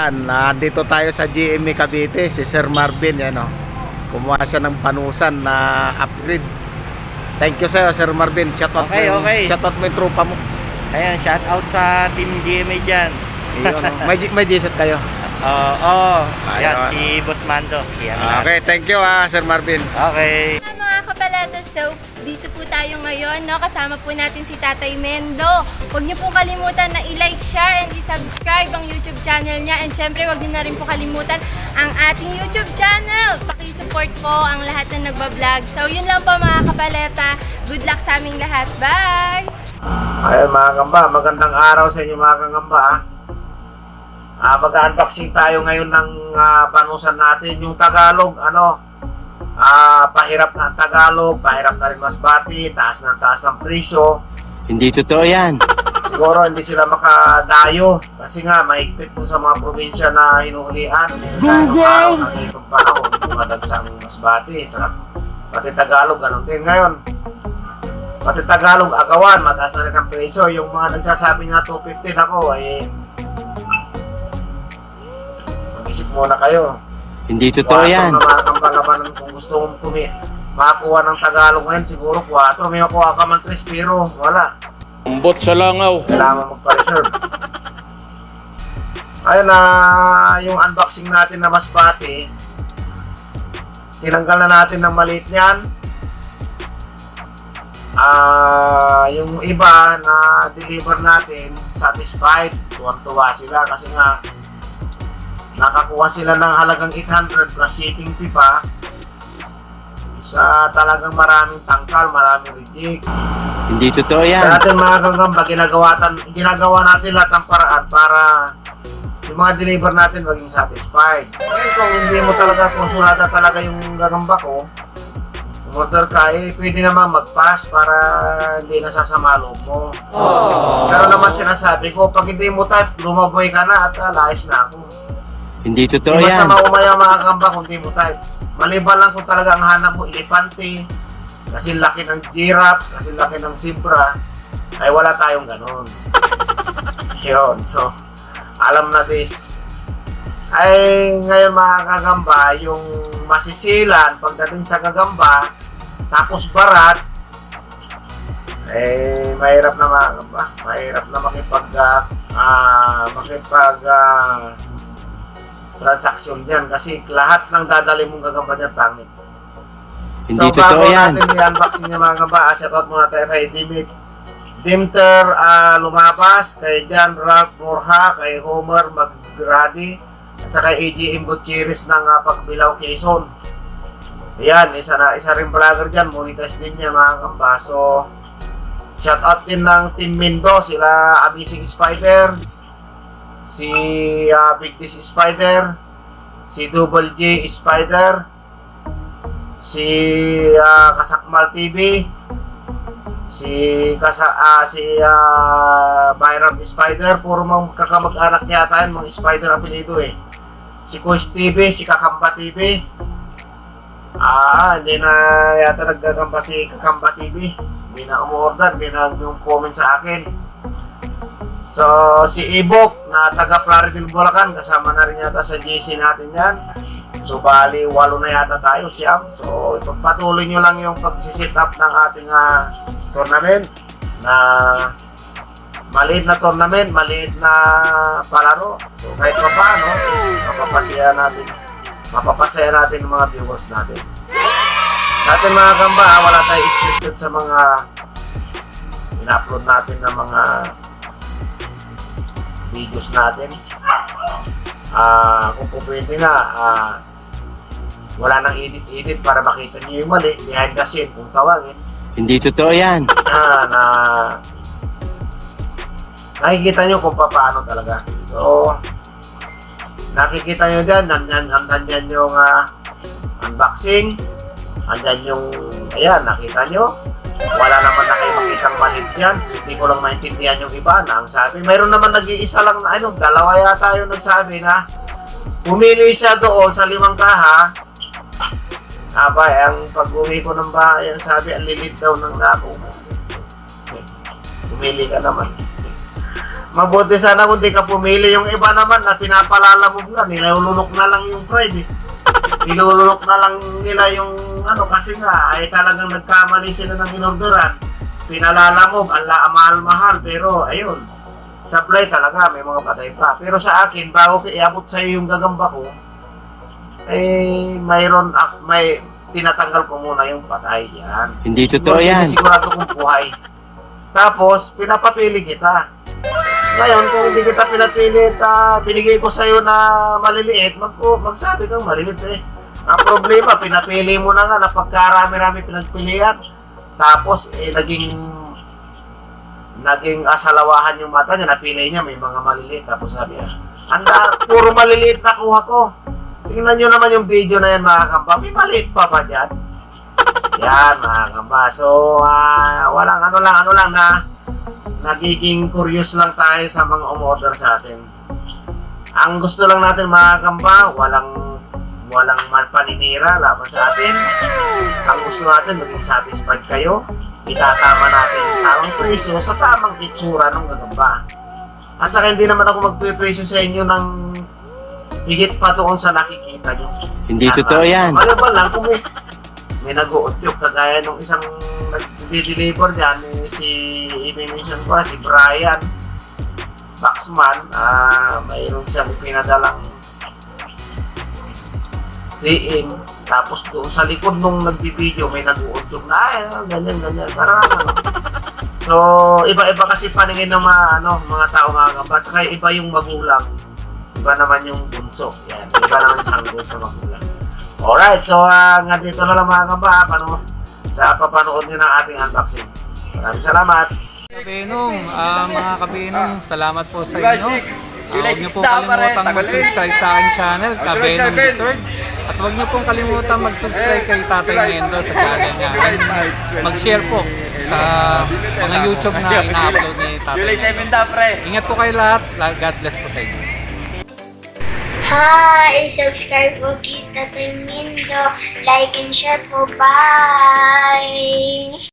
Yan, dito tayo sa GMA Cavite, si Sir Marvin, yan o. Kumuha siya ng panusan na upgrade. Thank you sa'yo, Sir Marvin. Shoutout Okay, mo, okay. shoutout mo yung tropa mo. Ayan, shout out sa Team GMA dyan. Ayun, o. May G-set kayo. Oo. Yan, Ayun. si Boss Mando. Yan, Okay, thank you Sir Marvin. Okay. Mga kapalatas, so dito po tayo ngayon, no? Kasama po natin si Tatay Mendo. Huwag niyo pong kalimutan na i-like, share, and i-subscribe ang YouTube channel niya. And syempre, huwag niyo na rin po kalimutan ang ating YouTube channel. Paki-support po ang lahat na nagbablog. So yun lang po mga kapaleta. Good luck sa aming lahat. Bye! Ayun mga kamba, magandang araw sa inyo mga kangamba. Mag-unboxing tayo ngayon ng panusan natin, yung Tagalog, pahirap na ang Tagalog, pahirap na rin Masbate, taas ng presyo. Hindi totoo yan. Siguro hindi sila makadayo kasi nga mahigpit po sa mga probinsya na hinuhulihan. Google! Ng ganitong panahon, dumadagsang Masbate, tsaka pati Tagalog, ganun din ngayon. Pati Tagalog, agawan, mataas na rin ang presyo. Yung mga nagsasabi na 250 ako, mag-isip muna kayo. Hindi totoo yan. Na mga kampalabanan kung gusto mong makakuha ng Tagalog ngayon, siguro 4. May makuha ka man 3, pero wala. Umbot sa langaw. Kailangan magpa-reserve. Ayun yung unboxing natin na Masbate. Tinanggal na natin ng maliit niyan. Yung iba na deliver natin, satisfied. Tuwang-tuwa sila kasi nga nakakuha sila ng halagang 800 plus shipping fee pa sa talagang maraming tangkal, maraming reject. Hindi totoo yan. Sa atin mga kagamba, ginagawa natin lahat ng paraan para yung mga deliver natin maging satisfied. Ngayon kung hindi mo talaga, kung surada talaga yung gagamba ko, umorder ka, pwede naman mag-pass para hindi nasasama loob mo. Pero naman sinasabi ko, pag hindi mo type, lumaboy ka na at layas na ako. Hindi totoo Di ba yan. sa maumaya mga kamba kung di mo type? Maliban lang kung talaga ang hanap mo, elepante, kasi laki ng giraffe, kasi laki ng zebra, ay wala tayong ganon. Yun, so, alam na this. Ay, ngayon mga kagamba, yung masisilan, pagdating sa kagamba, tapos barat, mahirap na mga kagamba. Mahirap na transaksyon yan kasi lahat ng dadali mong gagamba niya pangit. Hindi So totoo bago yan. natin i-unboxing niya mga kagamba, shoutout muna tayo kay Dimter Lumabas, kay John Ralph Morha, kay Homer Maggradi, at saka kay AGM Gutierrez ng Pagbilao, Quezon. Ayan, isa rin vlogger dyan, monetize din niya mga kagamba. So shoutout din ng Team Mendo, sila Amazing Spider, si Big Dish Spider, si Double J Spider, si Kasakmal TV, si Byron Spider, puro mga kakamag-anak yata yan, mga Spider apelido si Kuis TV, si Kakamba TV. Hindi na yata naggagamba si Kakamba TV, hindi na umorder, hindi na yung comment sa akin. So, si Ibok na taga Plaridel, Bulacan, kasama na rin yata sa GC natin yan. So, bali, 8 na yata tayo, siyam. So, ipagpatuloy nyo lang yung pag-set up ng ating tournament na maliit na tournament, maliit na palaro. So, kahit pa paano, is mapapasaya natin yung mga viewers natin. Sa ating mga kamba, wala tayo scripted sa mga ina-upload natin na mga videos natin. Kung po pwede nga, wala nang edit-edit para makita niyo yung mali, behind the scene kung tawagin. Hindi totoo yan. Nakikita nyo kung paano talaga. So, nakikita nyo dyan, nandyan yung unboxing, nandyan yung, ayan, nakita nyo. Wala naman na kayo makitang malit yan. So, hindi ko lang maintindihan yung iba na ang sabi. Mayroon naman nag-iisa lang na, dalawa yata yung nagsabi na pumili siya doon sa 5 kaha. Ang pag-uwi ko ng bahay, ang sabi, ang lilit daw ng nako. Pumili ka naman. Mabuti sana kung di ka pumili. Yung iba naman na pinapalalamog nga, nilulunok na lang yung pride eh. Nilulunok na lang nila yung ano kasi nga ay talagang nagkamali sila ng inorderan. Pinalalamog, mahal-mahal, pero ayun, supply talaga, may mga patay pa. Pero sa akin, bago iabot sa'yo yung gagamba ko, may tinatanggal ko muna yung patay. Yan. Hindi totoo yan. Sigurado kong buhay. Tapos, pinapapili kita. Ngayon, kung hindi kita pinapili at binigay ko sa'yo na maliliit, magsabi kang maliliit eh. Ang problema, pinapili mo na nga na pagkarami-rami pinagpilian. Tapos, naging asalawahan yung mata niya, napili niya, may mga maliliit. Tapos sabi niya, puro maliliit na kuha ko. Tingnan nyo naman yung video na yan, mga kamba. May maliit pa ba dyan? Yan, mga kamba. So, walang ano lang na nagiging curious lang tayo sa mga umorder sa atin. Ang gusto lang natin, mga kamba, walang paninira laban sa atin. Ang gusto natin, maging satisfied kayo. Itatama natin yung tamang presyo sa tamang itsura ng gagamba. At saka hindi naman ako magpipresyo sa inyo ng higit pa doon sa nakikita nyo. Hindi totoo yan. Ano ba lang kung may nag-uutyok kagaya nung isang nag-deliver dyan, i-mention ko si Brian Baxman, mayroon siyang ipinadalang DM, tapos doon sa likod nung nagbibideo may nag-uutyok na ganyan parang ano. So iba-iba kasi paningin ng mga tao, mga kamba. At saka iba yung magulang, iba naman yung bunso. Yan, iba naman yung sanggol sa magulang. Alright, so nga dito na lang, mga kamba, sa papanood nyo ng ating unboxing. Maraming salamat. Kabenong, mga kabenong, salamat po sa inyo. Huwag niyo pong kalimutang mag-subscribe sa aking channel, Kabenong the Third. At huwag niyo pong kalimutan mag-subscribe kay Tatay Mendo sa channel niya. And mag-share po sa mga YouTube na ina-upload ni Tatay Mendo. Ingat po kayo lahat. God bless po sa inyo. Hi! Subscribe po kita Tatay Mendo. Like and share po. Bye!